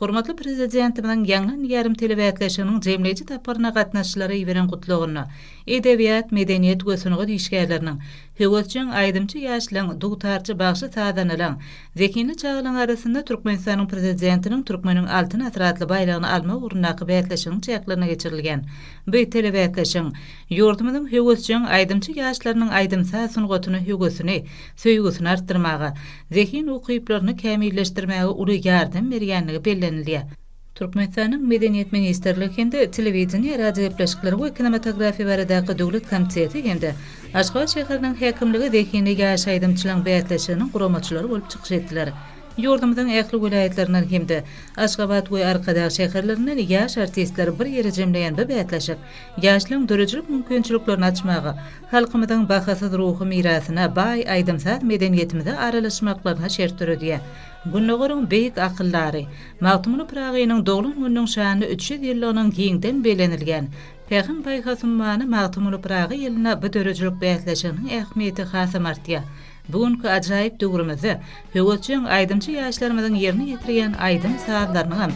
Hormatly Prezidentimiziň Ýaňlan diýarym telebäsleşiginiň jemleýji tapgyryna gatnaşyjylara iberen Gutlagynda edebiýat, medeniýet we sungat işgärleriniň, höwesjeň aýdymçy ýaşlaryň, dutarçy bagşy-sazandalaryň, zehinli çagalaryň arasynda Türkmenistanyň Prezidentiniň Türkmeniň Altyn asyry atly baýragyny almak ugrundaky bäsleşigiň çäklerinde geçirilýän bu telebäsleşigiň ýurdumyzyň höwesjeň aýdymçy ýaşlarynyň aýdym-saz sungatyna höwesini, söýgüsini artdyrmaga, zehin-ukyplaryny kämilleşdirmäge uly ýardam berýändigi bellenilýär. Türkmenistanyň Medeniýet ministrligi hem-de Telewideniýe, radiogepleşikler we kinematografiýa baradaky döwlet komiteti hem-de Aşgabat şäheriniň häkimligi zehinli ýaş aýdymçylaryň bäsleşiginiň guramaçylary bolup çykyş etdiler. Ýurdumyzyň ähli welaýatlaryndan hem-de Aşgabat we Arkadag şäherlerinden ýaş artistleri bir ýere jemleýän bu bäsleşik ýaşlaryň döredijilik mümkinçiliklerini açmaga, halkymyzyň bahasyz ruhy mirasyna, baý aýdym-saz medeniýetimize aralaşmaklaryna şert döredýär. Gündogaryň beýik akyldary Magtymguly Pyragynyň doglan gününiň şanly 300 ýyllygynyň giňden bellenilýän Pähim-paýhas ummany Magtymguly Pyragy ýylynda bu döredijilik bäsleşiginiň ähmiýeti hasam artýar. Bu günki ajaýyp döwrümizde höwesjeň aýdymçy ýaşlarymyzyň ýerine ýetirýän aýdym-sazlarynyňam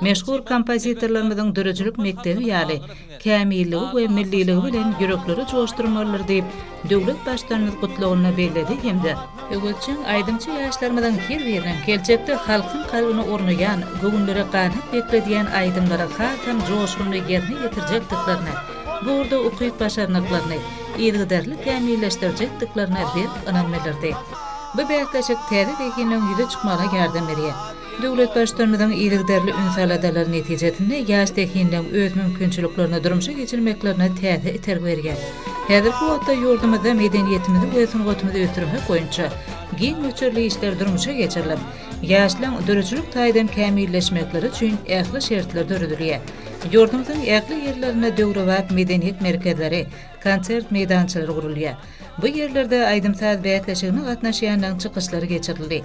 meşhur kompozitorlarymyzyň döredijilik mekdebi ýaly kämilligi we milliligi bilen ýürekleri joşdurmalydyr diýip, döwlet Baştutanymyz Gutlagynda belledi hem-de höwesjeň aýdymçy ýaşlarymyzyň her biriniň geljekde halkyň kalbyna ornaýan, göwünlere ganat bekledýän aýdymlary hasam joşgunly ýerine ýetirjekdiklerine, bu ugurda ukyp-başarnyklaryny yzygiderli kämilleşdirjekdiklerine berk ynam bildirdi. Bu bäsleşik täze zehinleriň ýüze çykmagyna ýardam berýär. Döwlet Baştutanymyzyň yzygiderli üns-aladalary netijesinde ýaş zehinleň öz mümkinçiliklerini durmuşa geçirmeklerine täze itergi berýär. Häzirki wagtda ýurdumyzda medeniýetimizi we sungatymyzy ösdürmek boýunça giň möçberli işler durmuşa geçirilip, ýaşlaň döredijilik taýdan kämilleşmekleri üçin ähli şertler döredilýär. Ýurdumyzyň ähli ýerlerinde döwrebap medeniýet merkezleri, konsert meýdançalary gurulýar. Bu ýerlerde aýdym-saz bäsleşigine gatnaşýanlaryň çykyşlary geçirildi.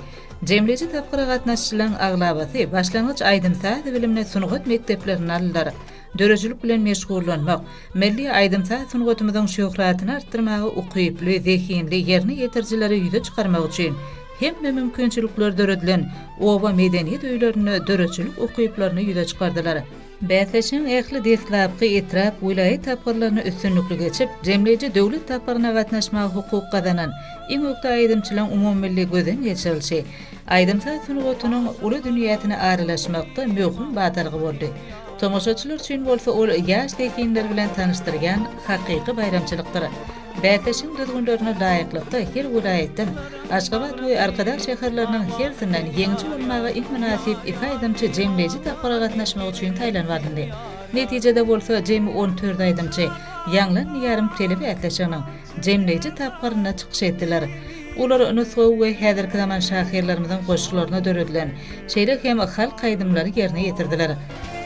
Jemleýji tapgyra gatnaşyjylaryň aglabasy başlangyç aýdym-saz bilimini sungat mekdeplerinde aldylar. Döredijilik bilen meşgullanmak, milli aýdym-saz sungatymyzyň şöhratyny artdyrmaga ukyply, zehinli ýerine ýetirijileri ýüze çykarmak üçin hemme mümkinçilikler döredilen oba medeniýet öýlerinde döredijilik ukyplaryny ýüze çykardylar. Bäsleşigiň ähli deslapky, etrap, welaýat tapgyrlaryny üstünlikli geçip, jemleýji döwlet tapgyryna gatnaşmaga hukuk gazanan iň ökde aýdymçylaryň umumymilli gözden geçirilişi aýdym-saz sungatynyň uly dünýäsine aralaşmakda möhüm badalga boldy. Tomaşaçylar üçin bolsa ol ýaş zehinler bilen tanyşdyrýan hakyky baýramçylykdyr. Bäsleşigiň düzgünlerine laýyklykda, her welaýatdan, Aşgabat we Arkadag şäherleriniň hersinden ýeňiji bolmaga iň mynasyp iki aýdymçy jemleýji tapgyra gatnaşmak üçin saýlanyp alyndy. Netijede bolsa jemi 14 aýdymçy Ýaňlan diýarym telebäsleşiginiň jemleýji tapgyrynda çykyş etdiler. Olar nusgawy we häzirki zaman şahyrlarymyzyň goşgularyna döredilen, şeýle hem halk aýdymlary ýerine ýetirdiler.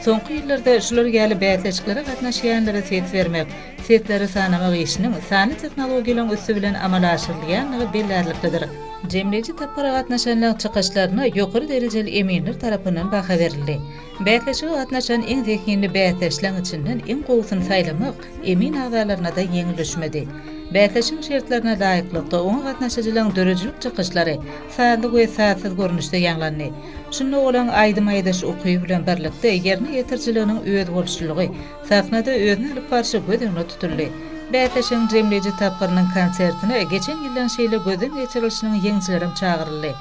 Soňky ýyllarda şular ýaly bäsleşiklere gatnaşýanlara ses bermek, Sesleri sanamak işiniň sanly tehnologiýalaryň üsti bilen amala aşyrylýandygy bellärliklidir. Jemleýji tapgyra gatnaşanlaryň çykyşlaryna ýokary derejeli eminler tarapyndan baha berildi. Bäsleşige gatnaşan iň zehinli bäsdeşleň içinden iň gowusyny saýlamak emin agzalaryna-da ýeňil düşmedi. Bäsleşigiň şertlerine laýyklykda, oňa gatnaşyjylaryň döredijilik çykyşlary sazly we sazsyz görnüşde ýaňlandy. Şunda olaryň aýdym aýdyş ukyby bilen birlikde ýerine ýetirijiliginiň özboluşlylygy, Sahnada özüni alyp barşy göz öňünde tutuldy. Bäsleşigiň jemleýji tapgyrynyň konsertine geçen ýyldan şeýle gözden geçirilişiniň ýeňijilerem çagyryldy.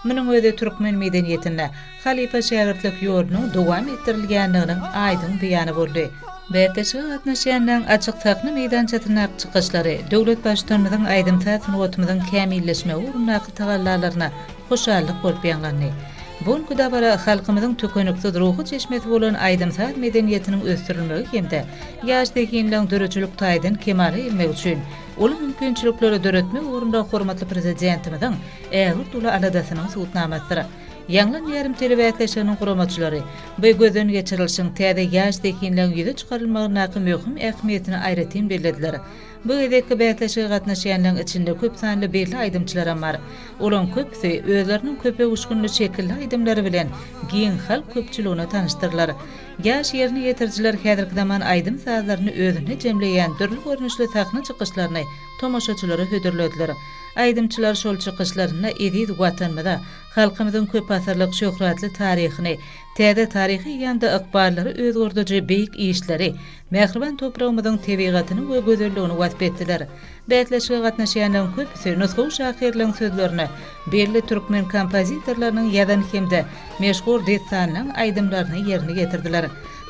Munuň özi türkmen medeniýetinde halypa-şägirtlik ýolunyň dowam etdirilýändiginiň aýdyň beýany boldy. Bäsleşige gatnaşýanlaryň açyk sahna meýdançasyndaky çykyşlary döwlet Baştutanymyzyň aýdym-saz sungatymyzyň kämilleşmegi ugrundaky tagallalaryna hoşallyk bolup ýaňlandy. Bu günki dabara halkymyzyň tükeniksiz ruhy çeşmesi bolan aýdym-saz medeniýetiniň ösdürilmegi hem-de ýaş zehinleriň döredijilik taýdan kemala gelmegi üçin uly mümkinçilikleri döretmek ugrunda hormatly Prezidentimiziň ägirt uly aladasynyň subutnamasydyr. Ýaňlan ýarym telebäsleşiginiň guramaçylary bu gözden geçirilişiň täze ýaş zehinleriň ýüze çykarylmagyndaky möhüm ähmiýetini aýratyn bellediler. Bu gezekki bäsleşige gatnaşýanlaryň içinde köp sanly belli aýdymçylaram bar. Olaryň köpüsi özleriniň köpöwüşginli şekilli aýdymlary bilen giň halk köpçüligine tanyşdyrylar. Ýaş ýerine ýetirijiler häzirki zaman aýdym-sazlaryny özünde jemleýän dürli görnüşli sahna çykyşlaryny tomaşaçylara hödürlediler. Aýdymçylar şol çykyşlarynda eziz Watanymyza, Halkymyzyň köpasyrlyk şöhratly taryhyny, täze taryhy eýýamda ykballary özgerdiji beýik işleri, mähriban topragymyzyň tebigatyny we gözelligini wasp etdiler. Bäsleşige gatnaşýanlaryň köpüsi nusgawy şahyrlaryň sözlerine belli türkmen kompozitorlarynyň ýazan hem-de meşhur dessanlaryň aýdymlaryny ýerine ýetirdiler.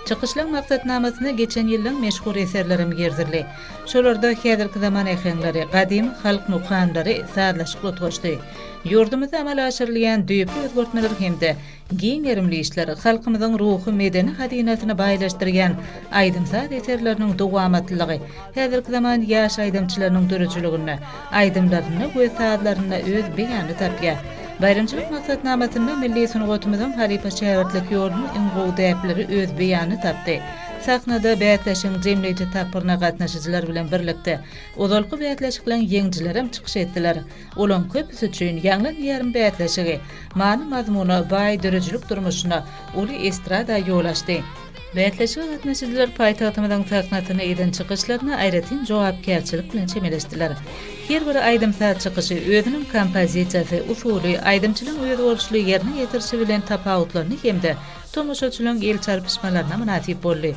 Çykyşlaryň maksatnamasyna geçen ýyllaryň meşhur eserlerem girizildi. Şolarda häzirki zaman äheňleri, gadymy halk mukamlary sazlaşykly utgaşdy. Ýurdumyzda amala aşyrylýan düýpli özgertmeler hem-de giň gerimli işler halkymyzyň ruhy-medeni hazynasyny baýlaşdyrýan aýdym-saz eserleriniň dowamatlylygy häzirki zaman ýaş aýdymçylarynyň döredijiliginde, aýdymlarynda we sazlarynda öz beýanyny tapýar. Baýramçylyk maksatnamasynda milli sungatymyzyň halypa-şägirtlik ýolunyň iň gowy däpleri öz beýanyny tapdy. Sahnada bäsleşigiň jemleýji tapgyryna gatnaşyjylar bilen birlikde, ozalky bäsleşikleriň ýeňijilerem çykyş etdiler. Olaň köpüsi üçin Ýaňlan diýarym bäsleşigi many-mazmuna baý döredijilik durmuşyna, uly estrada ýol açdy. Bäsleşige gatnaşyjylar paýtagtymyzyň sahnasynda eden çykyşlaryna aýratyn jogapkärçilik bilen çemeleşdiler. Her bir aýdym-saz çykyşy özüniň kompozisiýasy, usuly, aýdymçynyň özboluşly ýerine ýetirişi bilen tapawutlandy hem-de tomaşaçylaryň el çarpyşmalaryna mynasyp boldy.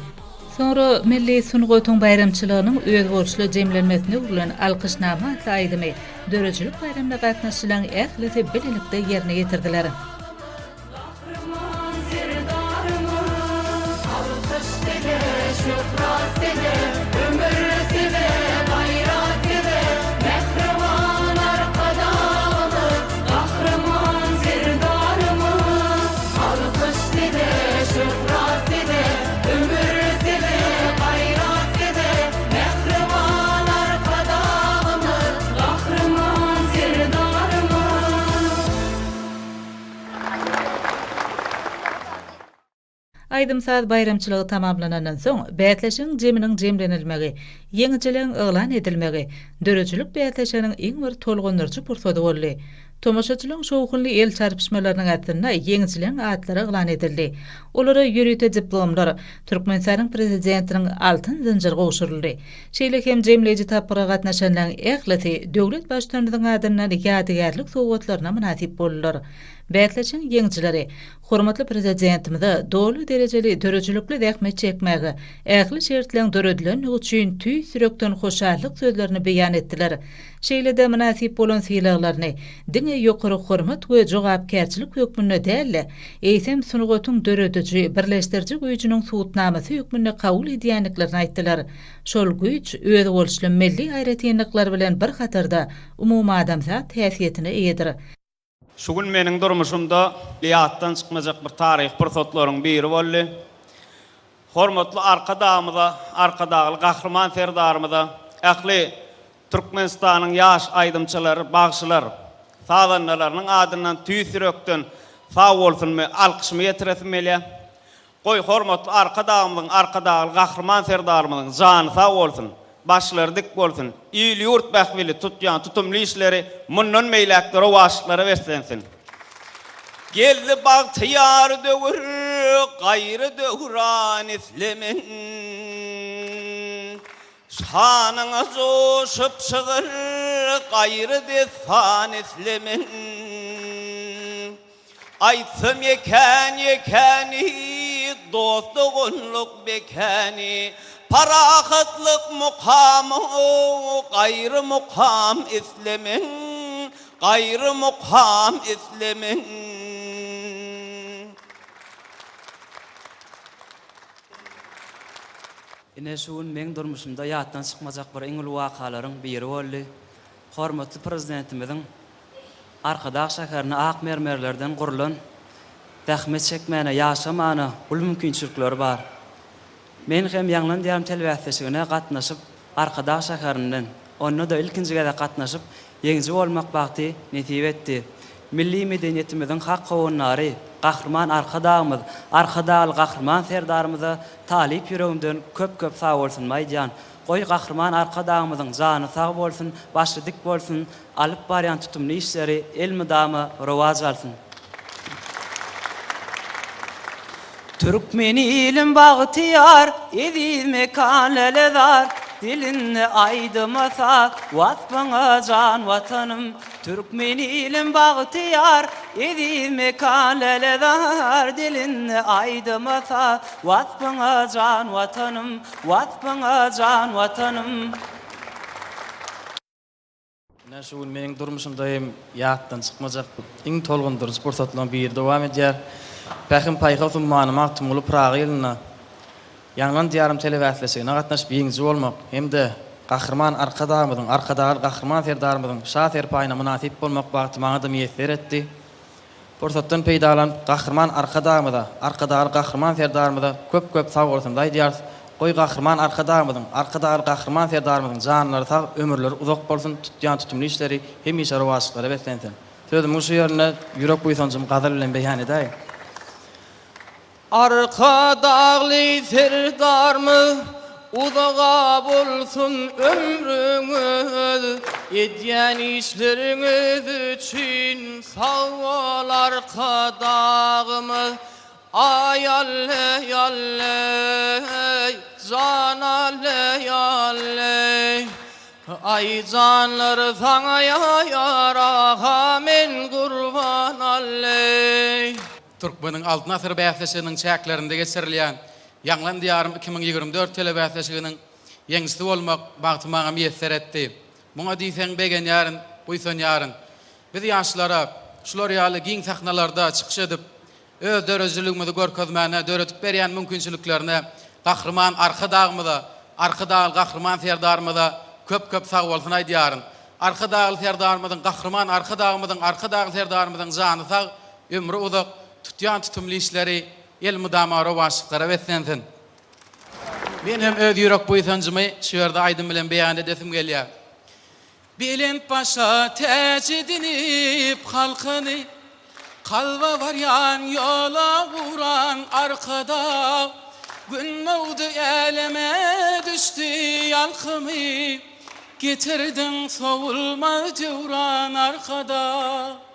Soňra milli sungatyň baýramçylygynyň özboluşly jemlenmesine öwrülen Alkyşnama atly aýdymy döredijilik baýramyna gatnaşyjylaryň ählisi bilelikde ýerine ýetirdiler. Gahryman Serdarymyz, Alkyş size, şöhrat size, ömür size, gaýrat size, Mähriban Arkadagymyz, Gahryman Serdarymyz! Alkyş size, şöhrat size, ömür size, gaýrat size, Mähriban Arkadagymyz, Gahryman Serdarymyz! Aýdym-saz baýramçylygy tamamlanandan soň, bäsleşigiň jeminiň jemlenilmegi, ýeňijileriň yglan edilmegi döredijilik bäsleşiginiň iň bir tolgundyryjy pursady boldy. Tomaşaçylaryň şowhunly el çarpyşmalarynyň astynda ýeňijileriň atlary yglan edildi. Olara ýörite diplomlar, Türkmenistanyň Prezidentiniň Altyn zynjyry gowşuryldy. Şeýle hem jemleýji tapgyra gatnaşanlaryň ählisi döwlet Baştutanymyzyň adyndan ýadygärlik sowgatlaryna mynasyp boldular. Bäsleşigiň ýeňijileri hormatly Prezidentimize doly derejeli döredijilikli zähmet çekmäge ähli şertleriň döredilendigi üçin tüýs ýürekden hoşallyk sözlerini beýan etdiler. Şeýle-de mynasyp bolan sylaglaryny diňe ýokary hormat we jogapkärçilik hökmünde däl-de, eýsem, sungatyň dörediji, birleşdiriji güýjüniň subutnamasy hökmünde kabul edýändiklerini aýtdylar. Şol güýç özboluşly milli aýratynlyklar bilen bir hatarda umumadamzat häsiýetine eýedir. Şu gün meniň durmuşymda ýatdan çykmajak bir taryhy pursatlaryň biri boldy. Hormatly Arkadagymyza, Arkadagly Gahryman Serdarymyza, ähli Türkmenistanyň ýaş aýdymçylary, bagşylar, sazandalarynyň adyndan tüýs ýürekden sag bolsunymy, alkyşymy ýetiresim gelýär. Goý, hormatly Arkadagymyzyň, Arkadagly Gahryman Serdarymyzyň jany sag bolsun, başlary dik bolsun, il-ýurt bähbitli tutýan tutumly işleri mundan beýläk-de rowaçlyklara beslensin! Geldi bagtyýar döwür, gaýry döwran islemen. Şanyňa joşup şygyr, gaýry dessan islemen. Aýtsam ýekän-ýekäni, dost-doganlyk bekäni, Parahatlyk mukamy, gaýry mukam islemen, Gaýry mukam islemen. Ine şu gün meň durmuşymda ýatdan çykmajak bir iň uly wakalaryň biri boldy. Hormatly Prezidentimiziň Arkadag şäherinde ak mermerlerden gurlan zähmet çekmäne, ýaşamana uly mümkinçilikleri bar. Men hem Ýaňlan diýarym telebäsleşigine gatnaşyp, Arkadag şäherinden, onda-da ilkinji gezek gatnaşyp, ýeňiji bolmak bagty nesip etdi. Milli medeniýetimiziň hak howandary Gahryman Arkadagymyz, Arkadagly Gahryman Serdarymyza talyp ýüregimden köp-köp sagbolsunymy aýdýan. Goý, Gahryman Arkadagymyzyň jany sag bolsun, başy dik bolsun, alyp barýan tutumly işleri elmydama rowaç alsyn! Türkmen ilim bagtyýar, eziz mekan lälezar, Dilinde aýdyma saz, waspyňa jan Watanym. Türkmen ilim bagtyýar, Eziz mekan lälezar dilinde aýdyma saz Waspyňa jan Watanym, waspyňa jan Watanym. Ine, şu gün meniň durmuşymda hem ýatdan çykmajak iň tolgundyryjy pursatlaryň biri dowam edýär. Pähim-paýhas ummany Magtymguly Pyragy ýylynda Ýaňlan Diýarym telebäsleşigine gatnaşyp ýeňiji bolmak hem-de Gahryman Arkadagymyzyň, Arkadagly Gahryman Serdarymyzyň Şa serpaýyna mynasyp bolmak bagty maňa-da miýesser etdi. Pursatdan peýdalanyp, Gahryman Arkadagymyza, Arkadagly Gahryman Serdarymyza köp-köp sagbolsunymyzy aýdýarys. Goý, Gahryman Arkadagymyzyň, Arkadagly Gahryman Serdarymyzyň janlary sag, ömürleri uzak bolsun, tutýan tutumly işleri hemişe rowaçlyklara beslensin! Sözümiň şu ýerinde ýürek buýsanjymy gazal bilen beýan edäýin. Arkadagly Serdarymyz uzaga bolsun ömrüňiz, edýän işleriňiz üçin sag bol Arkadagymyz. Aý alleý alleý, jan alleý alleý, Aý janlar saňa ýar aga men gurban alleý. Türkmeniň Altyn asyry bäsleşiginiň çäklerinde geçirilýän Ýaňlan Diýarym 2024 telebäsleşiginiň ýeňijisi bolmak bagty maňa miýesser etdi. Muňa diýseň begenýärin, buýsanýaryn. Biz ýaşlara şular ýaly giň sahnalarda çykyş edip, öz döredijiligimizi görkezmäne döredip berýän mümkinçiliklerine Gahryman Arkadagymyza, Arkadagly Gahryman Serdarymyza köp-köp sagbolsun aýdýaryn. Arkadagly Serdarymyzyň, Gahryman Arkadagymyzyň, Arkadagly Serdarymyzyň jany sag, ömri uzak, tutýan tutumly işleri elmydama rowaçlyklara beslensin! Men hem öz ýürek buýsanjymy şu ýerde aýdym bilen beýan edesim gelýär. Belent başa täç edinip halkyny, Kalba barýan ýola guran Arkadag, Gün dogdy äleme düşdi ýalkymy, Getirdiň sowulmaz döwran Arkadag.